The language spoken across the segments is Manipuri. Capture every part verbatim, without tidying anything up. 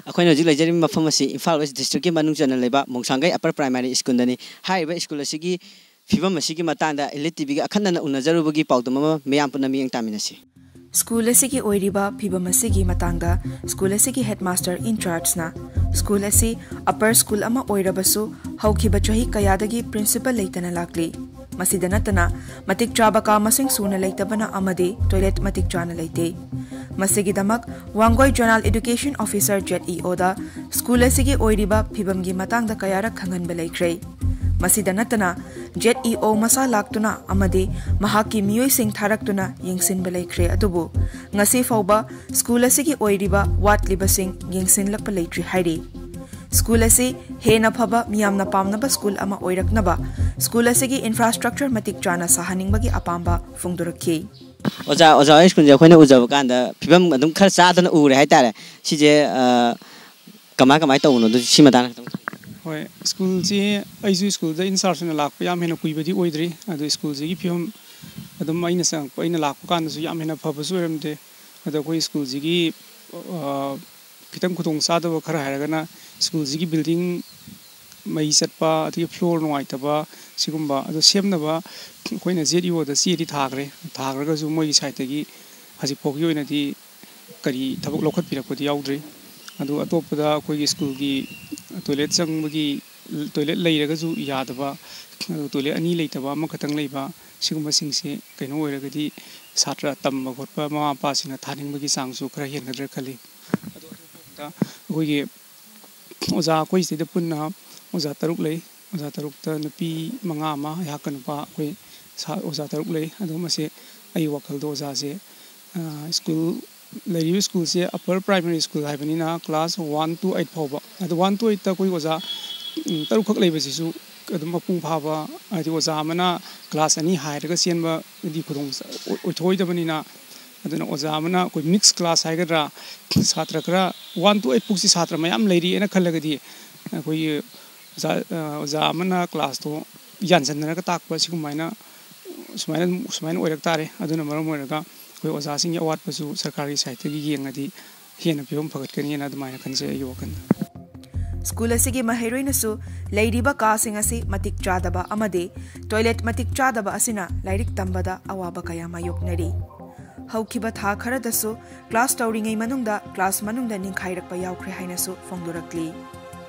ꯑꯩꯈꯣꯏꯅ ꯍꯧꯖꯤꯛ ꯂꯩꯖꯔꯤꯕ ꯃꯐꯝ ꯑꯁꯤ ꯏꯝꯐꯥꯜ ꯋꯦꯁ ꯗꯤꯁꯇ꯭ꯔꯤꯛꯀꯤ ꯃꯅꯨꯡ ꯆꯟꯅ ꯂꯩꯕ ꯃꯣꯡꯁꯥꯡꯒꯩ ꯑꯄꯔ ꯄ꯭ꯔꯥꯏꯃꯥꯔꯤ ꯁ꯭ꯀꯨꯜꯗꯅꯤ꯫ ꯍꯥꯏꯔꯤꯕ ꯁ꯭ꯀꯨꯜ ꯑꯁꯤꯒꯤ ꯐꯤꯕꯝ ꯑꯁꯤꯒꯤ ꯃꯇꯥꯡꯗ ꯏꯂꯤꯠ ꯇꯤꯚꯤꯒ ꯑꯈꯟꯅꯅ ꯎꯅꯖꯔꯨꯕꯒꯤ ꯄꯥꯎꯗꯝ ꯑꯃ ꯃꯤꯌꯥꯝ ꯄꯨꯝꯅ ꯃꯤꯠꯌꯦꯡ ꯇꯥꯃꯤꯟꯅꯁꯤ꯫ ꯁ꯭ꯀꯨꯜ ꯑꯁꯤꯒꯤ ꯑꯣꯏꯔꯤꯕ ꯐꯤꯕꯝ ꯑꯁꯤꯒꯤ ꯃꯇꯥꯡꯗ ꯁ꯭ꯀꯨꯜ ꯑꯁꯤꯒꯤ ꯍꯦꯗꯃꯥꯁꯇꯔ ꯏꯟꯆꯥꯔꯖꯅ, ꯁ꯭ꯀꯨꯜ ꯑꯁꯤ ꯑꯄꯔ ꯁ꯭ꯀꯨꯜ ꯑꯃ ꯑꯣꯏꯔꯕꯁꯨ, ꯍꯧꯈꯤꯕ ꯆꯍꯤ ꯀꯌꯥꯗꯒꯤ ꯄ꯭ꯔꯤꯟꯁꯤꯄꯜ ꯂꯩꯇꯅ ꯂꯥꯛꯂꯤ꯫ ꯃꯁꯤꯗ ꯅꯠꯇꯅ, ꯃꯇꯤꯛ ꯆꯥꯕ ꯀꯥ ꯃꯁꯤꯡ ꯁꯨꯅ ꯂꯩꯇꯕꯅ ꯑꯃꯗꯤ ꯇꯣꯏꯂꯦꯠ ꯃꯇꯤꯛ ꯆꯥꯅ ꯂꯩꯇꯦ꯫ ꯃꯁꯤꯒꯤꯗꯃꯛ Wangoi ꯖꯣꯅꯥꯜ education officer, Z E ꯑꯣꯗ ꯁ꯭ꯀꯨꯜ ꯑꯁꯤꯒꯤ ꯑꯣꯏꯔꯤꯕ ꯐꯤꯕꯝꯒꯤ ꯃꯇꯥꯡꯗ ꯀꯌꯥꯔꯛ ꯈꯪꯍꯟꯕ ꯂꯩꯈ꯭ꯔꯦ꯫ ꯃꯁꯤꯗ ꯅꯠꯇꯅ, ꯖꯦꯠ ꯏ ꯑꯣ ꯃꯁꯥ ꯂꯥꯛꯇꯨꯅ ꯑꯃꯗꯤ ꯃꯍꯥꯛꯀꯤ ꯃꯤꯑꯣꯏꯁꯤꯡ ꯊꯥꯔꯛꯇꯨꯅ ꯌꯦꯡꯁꯤꯟꯕ ꯂꯩꯈ꯭ꯔꯦ, ꯑꯗꯨꯕꯨ ꯉꯁꯤ ꯐꯥꯎꯕ ꯁ꯭ꯀꯨꯜ ꯑꯁꯤꯒꯤ ꯑꯣꯏꯔꯤꯕ ꯋꯥꯠꯂꯤꯕꯁꯤꯡ ꯌꯦꯡꯁꯤꯟꯂꯛꯄ ꯂꯩꯇ꯭ꯔꯤ ꯍꯥꯏꯔꯤ꯫ ꯁ꯭ꯀꯨꯜ ꯑꯁꯤ ꯍꯦꯟꯅ ꯐꯕ, ꯃꯤꯌꯥꯝꯅ ꯄꯥꯝꯅꯕ ꯁ꯭ꯀꯨꯜ ꯑꯃ ꯑꯣꯏꯔꯛꯅꯕ ꯁ꯭ꯀꯨꯜ ꯑꯁꯤꯒꯤ ꯏꯟꯐ꯭ꯔꯥꯁ꯭ꯇ꯭ꯔꯛꯆꯔ ꯃꯇꯤꯛ ꯆꯥꯅ ꯁꯥꯍꯟꯅꯤꯡꯕꯒꯤ ꯑꯄꯥꯝꯕ ꯐꯣꯡꯗꯣꯔꯛꯈꯤ꯫ ꯑꯣꯖꯥ, ꯑꯣꯖꯥ ꯍꯣꯏ ꯁ꯭ꯀꯨꯜꯁꯦ ꯑꯩꯈꯣꯏꯅ ꯎꯖꯕ ꯀꯥꯟꯗ ꯐꯤꯕꯝ ꯑꯗꯨꯝ ꯈꯔ ꯆꯥꯗꯅ ꯎꯔꯦ ꯍꯥꯏꯇꯥꯔꯦ꯫ ꯁꯤꯁꯦ, ꯑ, ꯀꯃꯥꯏ, ꯀꯃꯥꯏ ꯇꯧꯕꯅꯣ? ꯑꯗꯨ ꯁꯤ ꯃꯇꯥꯡꯗ ꯈꯤꯇꯪ꯫ ꯍꯣꯏ, ꯁ꯭ꯀꯨꯜꯁꯤ ꯑꯩꯁꯨ ꯁ꯭ꯀꯨꯜꯗ ꯏꯟꯆꯥꯔꯖ ꯑꯣꯏꯅ ꯂꯥꯛꯄ ꯌꯥꯝ ꯍꯦꯟꯅ ꯀꯨꯏꯕꯗꯤ ꯑꯣꯏꯗ꯭ꯔꯤ꯫ ꯑꯗꯨ ꯁ꯭ꯀꯨꯜꯁꯤꯒꯤ ꯐꯤꯕꯝ ꯑꯗꯨꯝ ꯑꯩꯅ ꯆꯪꯉꯛꯄ, ꯑꯩꯅ ꯂꯥꯛꯄ ꯀꯥꯟꯗꯁꯨ ꯌꯥꯝ ꯍꯦꯟꯅ ꯐꯕꯁꯨ ꯑꯣꯏꯔꯝꯗꯦ꯫ ꯑꯗꯣ ꯑꯩꯈꯣꯏ ꯁ꯭ꯀꯨꯜꯁꯤꯒꯤ, ꯑ, ꯈꯤꯇꯪ ꯈꯨꯗꯣꯡ ꯆꯥꯗꯕ ꯈꯔ ꯍꯥꯏꯔꯒꯅ, ꯁ꯭ꯀꯨꯜꯁꯤꯒꯤ ꯕꯤꯜꯗꯤꯡ ꯃꯩ ꯆꯠꯄ, ꯑꯗꯒꯤ ꯐ꯭ꯂꯣꯔ ꯅꯨꯡꯉꯥꯏꯇꯕ, ꯁꯤꯒꯨꯝꯕ꯫ ꯑꯗꯣ ꯁꯦꯝꯅꯕ ꯑꯩꯈꯣꯏꯅ ꯖꯦꯠ ꯏ ꯑꯣꯗ ꯆꯦꯗꯤ ꯊꯥꯈ꯭ꯔꯦ꯫ ꯊꯥꯈ꯭ꯔꯒꯁꯨ ꯃꯣꯏꯒꯤ ꯁꯥꯏꯠꯇꯒꯤ ꯍꯧꯖꯤꯛ ꯐꯥꯎꯒꯤ ꯑꯣꯏꯅꯗꯤ ꯀꯔꯤ ꯊꯕꯛ ꯂꯧꯈꯠꯄꯤꯔꯛꯄꯗꯤ ꯌꯥꯎꯗ꯭ꯔꯤ꯫ ꯑꯗꯨ ꯑꯇꯣꯞꯄꯗ ꯑꯩꯈꯣꯏꯒꯤ ꯁ꯭ꯀꯨꯜꯒꯤ ꯇꯣꯏꯂꯦꯠ ꯆꯪꯕꯒꯤ, ꯇꯣꯏꯂꯦꯠ ꯂꯩꯔꯒꯁꯨ ꯌꯥꯗꯕ, ꯑꯗꯨ ꯇꯣꯏꯂꯦꯠ ꯑꯅꯤ ꯂꯩꯇꯕ, ꯑꯃꯈꯛꯇꯪ ꯂꯩꯕ, ꯁꯤꯒꯨꯝꯕꯁꯤꯡꯁꯦ ꯀꯩꯅꯣ ꯑꯣꯏꯔꯒꯗꯤ ꯁꯥꯇ꯭ꯔ ꯇꯝꯕ ꯈꯣꯠꯄ ꯃꯃꯥ ꯃꯄꯥꯁꯤꯡꯅ ꯊꯥꯅꯤꯡꯕꯒꯤ ꯆꯥꯡꯁꯨ ꯈꯔ ꯍꯦꯟꯒꯗ꯭ꯔꯥ ꯈꯜꯂꯤ꯫ ꯑꯗꯣ ꯑꯇꯣꯞꯄꯗ ꯑꯩꯈꯣꯏꯒꯤ ꯑꯣꯖꯥ, ꯑꯩꯈꯣꯏ ꯁꯤꯗ ꯄꯨꯟꯅ ꯑꯣꯖꯥ ꯇꯔꯨꯛ ꯂꯩ꯫ ꯑꯣꯖꯥ ꯇꯔꯨꯛꯇ ꯅꯨꯄꯤ ꯃꯉꯥ ꯑꯃ, ꯑꯩꯍꯥꯛꯀ ꯅꯨꯄꯥ, ꯑꯩꯈꯣꯏ ꯁꯥ-, ꯑꯣꯖꯥ ꯇꯔꯨꯛ ꯂꯩ꯫ ꯑꯗꯣ ꯃꯁꯤ ꯑꯩ ꯋꯥꯈꯜꯗ ꯑꯣꯖꯥꯁꯦ, ꯑ, ꯁ꯭ꯀꯨꯜ, ꯂꯩꯔꯤꯕ ꯁ꯭ꯀꯨꯜꯁꯦ ꯑꯄꯔ ꯄ꯭ꯔꯥꯏꯃꯔꯤ ꯁ꯭ꯀꯨꯜ ꯍꯥꯏꯕꯅꯤꯅ, ꯀ꯭ꯂꯥꯁ ꯋꯥꯟ ꯇꯨ ꯑꯩꯠ ꯐꯥꯎꯕ꯫ ꯑꯗꯣ ꯋꯥꯟ ꯇꯨ ꯑꯩꯠꯇ ꯑꯩꯈꯣꯏ ꯑꯣꯖꯥ, ꯎꯝ, ꯇꯔꯨꯛꯈꯛ ꯂꯩꯕꯁꯤꯁꯨ ꯑꯗꯨꯝ ꯃꯄꯨꯡ ꯐꯥꯕ, ꯍꯥꯏꯗꯤ ꯑꯣꯖꯥ ꯑꯃꯅ ꯀ꯭ꯂꯥꯁ ꯑꯅꯤ ꯍꯥꯏꯔꯒ ꯆꯦꯟꯕꯗꯤ ꯈꯨꯗꯣꯡ ꯑꯣꯏ-, ꯑꯣꯏꯊꯣꯛꯑꯣꯏꯗꯕꯅꯤꯅ, ꯑꯗꯨꯅ ꯑꯣꯖꯥ ꯑꯃꯅ ꯑꯩꯈꯣꯏ ꯃꯤꯛꯁ ꯀ꯭ꯂꯥꯁ ꯍꯥꯏꯒꯗ꯭ꯔꯥ, ꯁꯥꯇ꯭ꯔ ꯈꯔ ꯋꯥꯟ ꯇꯨ ꯑꯩꯠ ꯐꯥꯎꯁꯤ ꯁꯥꯇ꯭ꯔ ꯃꯌꯥꯝ ꯂꯩꯔꯤꯑꯅ ꯈꯜꯂꯒꯗꯤ, ꯑꯩꯈꯣꯏꯒꯤ ꯑꯣꯖꯥ, ꯑ, ꯑꯣꯖꯥ ꯑꯃꯅ ꯀ꯭ꯂꯥꯁꯇꯣ ꯌꯥꯟꯁꯤꯟꯅꯔꯒ ꯇꯥꯛꯄ, ꯁꯤꯒꯨꯝꯃꯥꯏꯅ, ꯁꯨꯃꯥꯏꯅ, ꯁꯨꯃꯥꯏꯅ ꯑꯣꯏꯔꯛ ꯇꯥꯔꯦ꯫ ꯑꯗꯨꯅ ꯃꯔꯝ ꯑꯣꯏꯔꯒ ꯑꯩꯈꯣꯏ ꯑꯣꯖꯥꯁꯤꯡꯒꯤ ꯑꯋꯥꯠꯄꯁꯨ ꯁꯔꯀꯥꯔꯒꯤ ꯁꯥꯏꯠꯇꯒꯤ ꯌꯦꯡꯉꯗꯤ ꯍꯦꯟꯅ ꯐꯤꯕꯝ ꯐꯒꯠꯀꯅꯤꯅ ꯑꯗꯨꯃꯥꯏꯅ ꯈꯟꯖꯩ ꯑꯩꯒꯤ ꯋꯥꯈꯜꯗ꯫ ꯁ꯭ꯀꯨꯜ ꯑꯁꯤꯒꯤ ꯃꯍꯩꯔꯣꯏꯅꯁꯨ ꯂꯩꯔꯤꯕ ꯀꯥꯁꯤꯡ ꯑꯁꯤ ꯃꯇꯤꯛ ꯆꯥꯗꯕ ꯑꯃꯗꯤ ꯇꯣꯏꯂꯦꯠ ꯃꯇꯤꯛ ꯆꯥꯗꯕ ꯑꯁꯤꯅ ꯂꯥꯏꯔꯤꯛ ꯇꯝꯕꯗ ꯑꯋꯥꯕ ꯀꯌꯥ ꯃꯥꯌꯣꯛꯅꯔꯤ꯫ ꯍꯧꯈꯤꯕ ꯊꯥ ꯈꯔꯗꯁꯨ ꯀ꯭ꯂꯥꯁ ꯇꯧꯔꯤꯉꯩ ꯃꯅꯨꯡꯗ ꯀ꯭ꯂꯥꯁ ꯃꯅꯨꯡꯗ ꯅꯤꯡꯈꯥꯏꯔꯛꯄ ꯌꯥꯎꯈ꯭ꯔꯦ ꯍꯥꯏꯅꯁꯨ ꯐꯣꯡꯗꯣꯔꯛꯂꯤ꯫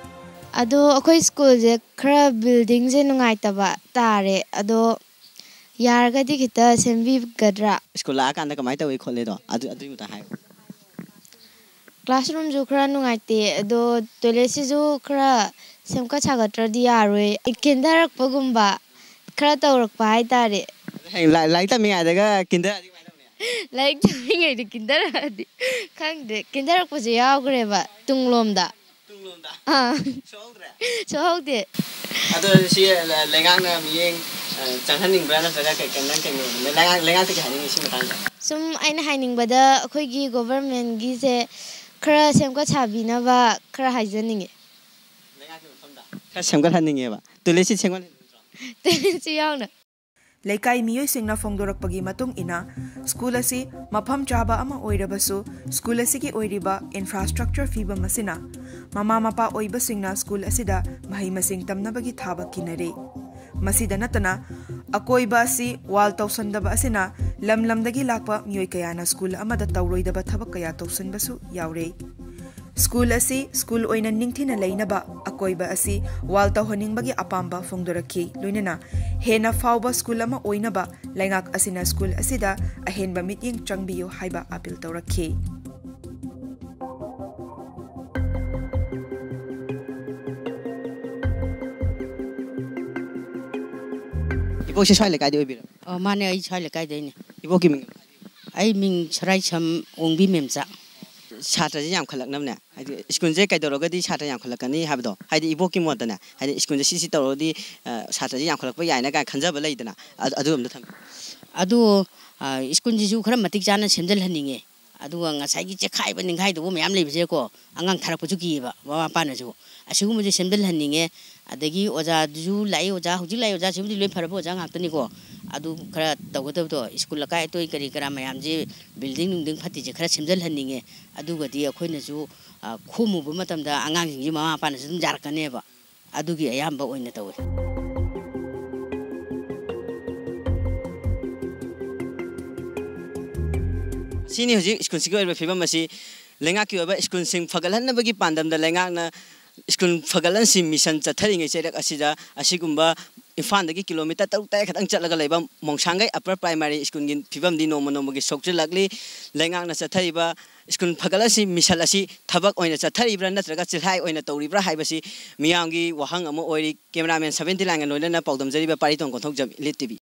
ꯑꯗꯣ ꯑꯩꯈꯣꯏ ꯁ꯭ꯀꯨꯜꯁꯦ ꯈꯔ ꯕꯤꯜꯗꯤꯡꯁꯦ ꯅꯨꯡꯉꯥꯏꯇꯕ ꯇꯥꯔꯦ꯫ ꯑꯗꯣ ꯌꯥꯔꯒꯗꯤ ꯈꯤꯇ ꯁꯦꯝꯕꯤꯒꯗ꯭ꯔꯥ? ꯁ꯭ꯀꯨꯜ ꯂꯥꯛꯑꯀꯥꯟꯗ ꯀꯃꯥꯏꯅ ꯇꯧꯏ ꯈꯣꯠꯂꯤꯗꯣ ꯑꯗꯨ, ꯑꯗꯨꯒꯤ ꯃꯇꯥꯡ ꯍꯥꯏꯌꯨ꯫ ꯀ꯭ꯂꯥꯁꯔꯨꯝꯁꯨ ꯈꯔ ꯅꯨꯡꯉꯥꯏꯇꯦ, ꯑꯗꯣ ꯇꯣꯏꯂꯦꯠꯁꯤꯁꯨ ꯈꯔ ꯁꯦꯝꯒꯠ ꯁꯥꯒꯠꯇ꯭ꯔꯗꯤ ꯌꯥꯔꯣꯏ꯫ ꯀꯤꯟꯊꯔꯛꯄꯒꯨꯝꯕ ꯈꯔ ꯇꯧꯔꯛꯄ ꯍꯥꯏꯇꯥꯔꯦ꯫ ꯍꯌꯦꯡ ꯂꯥꯏ-, ꯂꯥꯏꯔꯤꯛ ꯇꯝꯃꯤꯉꯩꯗꯒ ꯀꯤꯟꯊꯔꯛꯑꯗꯤ ꯀꯃꯥꯏꯅ ꯇꯧꯅꯤ? ꯂꯥꯏꯔꯤꯛ ꯇꯝꯃꯤꯉꯩꯗ ꯀꯤꯟꯊꯔꯛꯑꯗꯤ ꯈꯪꯗꯦ, ꯀꯤꯟꯊꯔꯛꯄꯁꯨ ꯌꯥꯎꯈ꯭ꯔꯦꯕ ꯇꯨꯡꯂꯣꯝꯗ꯫ ꯇꯨꯡꯂꯣꯝꯗ? ꯑꯥ꯫ ꯁꯣꯛꯍꯧꯗ꯭ꯔꯦ? ꯁꯣꯛꯍꯧꯗꯦ꯫ ꯑꯗꯣ ꯁꯤ ꯂꯩꯉꯥꯛꯅ ꯃꯤꯠꯌꯦꯡ, ꯑ, ꯆꯪꯍꯟꯅꯤꯡꯕ꯭ꯔꯥ, ꯅꯠꯇ꯭ꯔꯒ ꯀꯩ, ꯀꯩ, ꯅꯪ ꯀꯩꯅꯣ, ꯂꯩꯉꯥꯛ, ꯂꯩꯉꯥꯛꯇ ꯀꯩ ꯍꯥꯏꯅꯤꯡꯉꯤ ꯁꯤ ꯃꯇꯥꯡꯗ? ꯁꯨꯝ ꯑꯩꯅ ꯍꯥꯏꯅꯤꯡꯕꯗ ꯑꯩꯈꯣꯏꯒꯤ ꯒꯣꯚꯔꯃꯦꯟꯒꯤꯁꯦ ꯈꯔ ꯁꯦꯝꯒꯠ ꯁꯥꯕꯤꯅꯕ ꯈꯔ ꯍꯥꯏꯖꯅꯤꯡꯉꯤ꯫ ꯂꯩꯉꯥꯛꯀꯤ ꯃꯐꯝꯗ ꯈꯔ ꯁꯦꯝꯒꯠꯍꯟꯅꯤꯡꯉꯦꯕ꯫ ꯇꯣꯏꯂꯦꯠꯁꯤ ꯁꯦꯝꯒꯠꯍꯟꯅꯤꯡꯗ꯭ꯔꯣ? ꯇꯣꯏꯂꯦꯠꯁꯤ ꯌꯥꯎꯅ꯫ ꯂꯩꯀꯥꯏ ꯃꯤꯑꯣꯏꯁꯤꯡꯅ ꯐꯣꯡꯗꯣꯔꯛꯄꯒꯤ ꯃꯇꯨꯡ ꯏꯟꯅ, ꯁ꯭ꯀꯨꯜ ꯑꯁꯤ ꯃꯐꯝ ꯆꯥꯕ ꯑꯃ ꯑꯣꯏꯔꯕꯁꯨ, ꯁ꯭ꯀꯨꯜ ꯑꯁꯤꯒꯤ ꯑꯣꯏꯔꯤꯕ ꯏꯟꯐ꯭ꯔꯥꯁ꯭ꯇ꯭ꯔꯛꯆꯔ ꯐꯤꯕꯝ ꯑꯁꯤꯅ ꯃꯃꯥ ꯃꯄꯥ ꯑꯣꯏꯕꯁꯤꯡꯅ ꯁ꯭ꯀꯨꯜ ꯑꯁꯤꯗ ꯃꯍꯩ ꯃꯁꯤꯡ ꯇꯝꯅꯕꯒꯤ ꯊꯥꯕ ꯀꯤꯅꯔꯦ꯫ ꯃꯁꯤꯗ ꯅꯠꯇꯅ, ꯑꯀꯣꯏꯕ ꯑꯁꯤ ꯋꯥꯜ ꯇꯧꯁꯟꯗꯕ ꯑꯁꯤꯅ ꯂꯝ ꯂꯝꯗꯒꯤ ꯂꯥꯛꯄ ꯃꯤꯑꯣꯏ ꯀꯌꯥꯅ ꯁ꯭ꯀꯨꯜ ꯑꯃꯗ ꯇꯧꯔꯣꯏꯗꯕ ꯊꯕꯛ ꯀꯌꯥ ꯇꯧꯁꯟꯕꯁꯨ ꯌꯥꯎꯔꯦ꯫ ꯁ꯭ꯀꯨꯜ ꯑꯁꯤ ꯁ꯭ꯀꯨꯜ ꯑꯣꯏꯅ ꯅꯤꯡꯊꯤꯅ ꯂꯩꯅꯕ, ꯑꯀꯣꯏꯕ ꯑꯁꯤ ꯋꯥꯜ ꯇꯧꯍꯟꯅꯤꯡꯕꯒꯤ ꯑꯄꯥꯝꯕ ꯐꯣꯡꯗꯣꯔꯛꯈꯤ꯫ ꯂꯣꯏꯅꯅ ꯍꯦꯟꯅ ꯐꯥꯎꯕ ꯁ꯭ꯀꯨꯜ ꯑꯃ ꯑꯣꯏꯅꯕ ꯂꯩꯉꯥꯛ ꯑꯁꯤꯅ ꯁ꯭ꯀꯨꯜ ꯑꯁꯤꯗ ꯑꯍꯦꯟꯕ ꯃꯤꯠꯌꯦꯡ ꯆꯪꯕꯤꯌꯨ ꯍꯥꯏꯕ ꯑꯥꯄꯤꯜ ꯇꯧꯔꯛꯈꯤ꯫ ꯏꯕꯣꯛꯁꯦ ꯁ꯭ꯋꯥꯏ ꯂꯩꯀꯥꯏꯗꯤ ꯑꯣꯏꯕꯤꯔꯕ꯭ꯔꯥ? ꯑꯣ, ꯃꯥꯅꯦ, ꯑꯩ ꯁ꯭ꯋꯥꯏ ꯂꯩꯀꯥꯏꯗꯩꯅꯦ꯫ ꯏꯕꯣꯛꯀꯤ ꯃꯤꯡ? ꯑꯩ ꯃꯤꯡ ꯁꯔꯥꯏꯁꯝ ꯑꯣꯡꯕꯤ ꯃꯦꯝꯆꯥ꯫ ꯁꯥꯇ꯭ꯔꯁꯦ ꯌꯥꯝꯈꯠꯂꯛꯅꯕꯅꯦ, ꯍꯥꯏꯗꯤ ꯁ꯭ꯀꯨꯜꯁꯦ ꯀꯩꯗꯧꯔꯒꯗꯤ ꯁꯥꯇ꯭ꯔ ꯌꯥꯝꯈꯠꯂꯛꯀꯅꯤ ꯍꯥꯏꯕꯗꯣ, ꯍꯥꯏꯗꯤ ꯏꯕꯣꯛꯀꯤ ꯃꯣꯠꯇꯅꯦ, ꯍꯥꯏꯗꯤ ꯁ꯭ꯀꯨꯜꯁꯦ ꯁꯤꯁꯤ ꯇꯧꯔꯒꯗꯤ, ꯑ, ꯁꯥꯇ꯭ꯔꯁꯦ ꯌꯥꯝꯈꯠꯂꯛꯄ ꯌꯥꯏꯅ ꯀꯥꯏꯅ ꯈꯟꯖꯕ ꯂꯩꯗꯅ, ꯑ-, ꯑꯗꯨ ꯑꯝꯇ ꯊꯝꯕꯤꯌꯨ꯫ ꯑꯗꯨ, ꯑ, ꯁ꯭ꯀꯨꯜꯁꯤꯁꯨ ꯈꯔ ꯃꯇꯤꯛ ꯆꯥꯅ ꯁꯦꯝꯖꯤꯜꯍꯟꯅꯤꯡꯉꯦ꯫ ꯑꯗꯨꯒ ꯉꯁꯥꯏꯒꯤ ꯆꯦꯈꯥꯏꯕ ꯅꯤꯡꯈꯥꯏꯗꯧꯕ ꯃꯌꯥꯝ ꯂꯩꯕꯁꯦꯀꯣ, ꯑꯉꯥꯡ ꯊꯥꯔꯛꯄꯁꯨ ꯀꯤꯌꯦꯕ ꯃꯃꯥ ꯃꯄꯥꯅꯁꯨ꯫ ꯑꯁꯤꯒꯨꯝꯕꯁꯦ ꯁꯦꯝꯖꯤꯜꯍꯟꯅꯤꯡꯉꯦ꯫ ꯑꯗꯒꯤ ꯑꯣꯖꯥꯗꯨꯁꯨ ꯂꯥꯛꯏ, ꯑꯣꯖꯥ ꯍꯧꯖꯤꯛ ꯂꯥꯛꯏ ꯑꯣꯖꯥꯁꯤꯕꯨꯗꯤ ꯂꯣꯏ ꯐꯔꯕ ꯑꯣꯖꯥ ꯉꯥꯛꯇꯅꯤꯀꯣ꯫ ꯑꯗꯨ ꯈꯔ ꯇꯧꯒꯗꯕꯗꯣ, ꯁ꯭ꯀꯨꯜ ꯑꯀꯥꯏ ꯑꯇꯣꯏ ꯀꯔꯤ ꯀꯔꯥ ꯃꯌꯥꯝꯁꯦ, ꯕꯤꯜꯗꯤꯡ ꯅꯨꯡꯗꯤꯡ ꯐꯠꯇꯤꯁꯦ ꯈꯔ ꯁꯦꯝꯖꯤꯜꯍꯟꯅꯤꯡꯉꯦ꯫ ꯑꯗꯨꯒꯗꯤ ꯑꯩꯈꯣꯏꯅꯁꯨ, ꯑ, ꯈꯣꯝꯃꯨꯕ ꯃꯇꯝꯗ ꯑꯉꯥꯡꯁꯤꯡꯁꯤ ꯃꯃꯥ ꯃꯄꯥꯅꯁꯨ ꯑꯗꯨꯝ ꯌꯥꯔꯛꯀꯅꯦꯕ꯫ ꯑꯗꯨꯒꯤ ꯑꯌꯥꯝꯕ ꯑꯣꯏꯅ ꯇꯧꯋꯤ꯫ ꯁꯤꯅꯤ ꯍꯧꯖꯤꯛ ꯁ꯭ꯀꯨꯜꯁꯤꯒꯤ ꯑꯣꯏꯕ ꯐꯤꯕꯝ ꯑꯁꯤ꯫ ꯂꯩꯉꯥꯛꯀꯤ ꯑꯣꯏꯕ ꯁ꯭ꯀꯨꯜꯁꯤꯡ ꯐꯒꯠꯍꯟꯅꯕꯒꯤ ꯄꯥꯟꯗꯝꯗ ꯂꯩꯉꯥꯛꯅ ꯁ꯭ꯀꯨꯜ ꯐꯒꯠꯍꯟꯁꯤ ꯃꯤꯁꯟ ꯆꯠꯊꯔꯤꯉꯩ ꯆꯩꯔꯛ ꯑꯁꯤꯗ ꯑꯁꯤꯒꯨꯝꯕ ꯏꯝꯐꯥꯜꯗꯒꯤ ꯀꯤꯂꯣꯃꯤꯇꯔ ꯇꯔꯨꯛ ꯇꯔꯦꯠ ꯈꯛꯇꯪ ꯆꯠꯂꯒ ꯂꯩꯕ ꯃꯣꯡꯁꯥꯡꯒꯩ ꯑꯞꯄꯔ ꯄ꯭ꯔꯥꯏꯃꯥꯔꯤ ꯁ꯭ꯀꯨꯜꯒꯤ ꯐꯤꯕꯝꯗꯤ ꯅꯣꯡꯃ ꯅꯣꯡꯃꯒꯤ ꯁꯣꯛꯆꯤꯜꯂꯛꯂꯤ꯫ ꯂꯩꯉꯥꯛꯅ ꯆꯠꯊꯔꯤꯕ ꯁ꯭ꯀꯨꯜ ꯐꯒꯠꯍꯟꯁꯤ ꯃꯤꯁꯟ ꯑꯁꯤ ꯊꯕꯛ ꯑꯣꯏꯅ ꯆꯠꯊꯔꯤꯕ꯭ꯔꯥ ꯅꯠꯇ꯭ꯔꯒ ꯆꯤꯜꯍꯥꯏ ꯑꯣꯏꯅ ꯇꯧꯔꯤꯕ꯭ꯔꯥ ꯍꯥꯏꯕꯁꯤ ꯃꯤꯌꯥꯝꯒꯤ ꯋꯥꯍꯪ ꯑꯃ ꯑꯣꯏꯔꯤ꯫ ꯀꯦꯃꯦꯔꯥꯃꯦꯟ ꯁꯕꯦꯟꯇꯤ ꯂꯥꯏꯟꯒ ꯂꯣꯏꯅꯅ ꯄꯥꯎꯗꯝꯖꯔꯤꯕ ꯄꯥꯔꯤꯇꯣꯟ ꯀꯣꯟꯊꯧꯖꯝ, ꯏꯂꯤꯠ ꯇꯤ ꯚꯤ꯫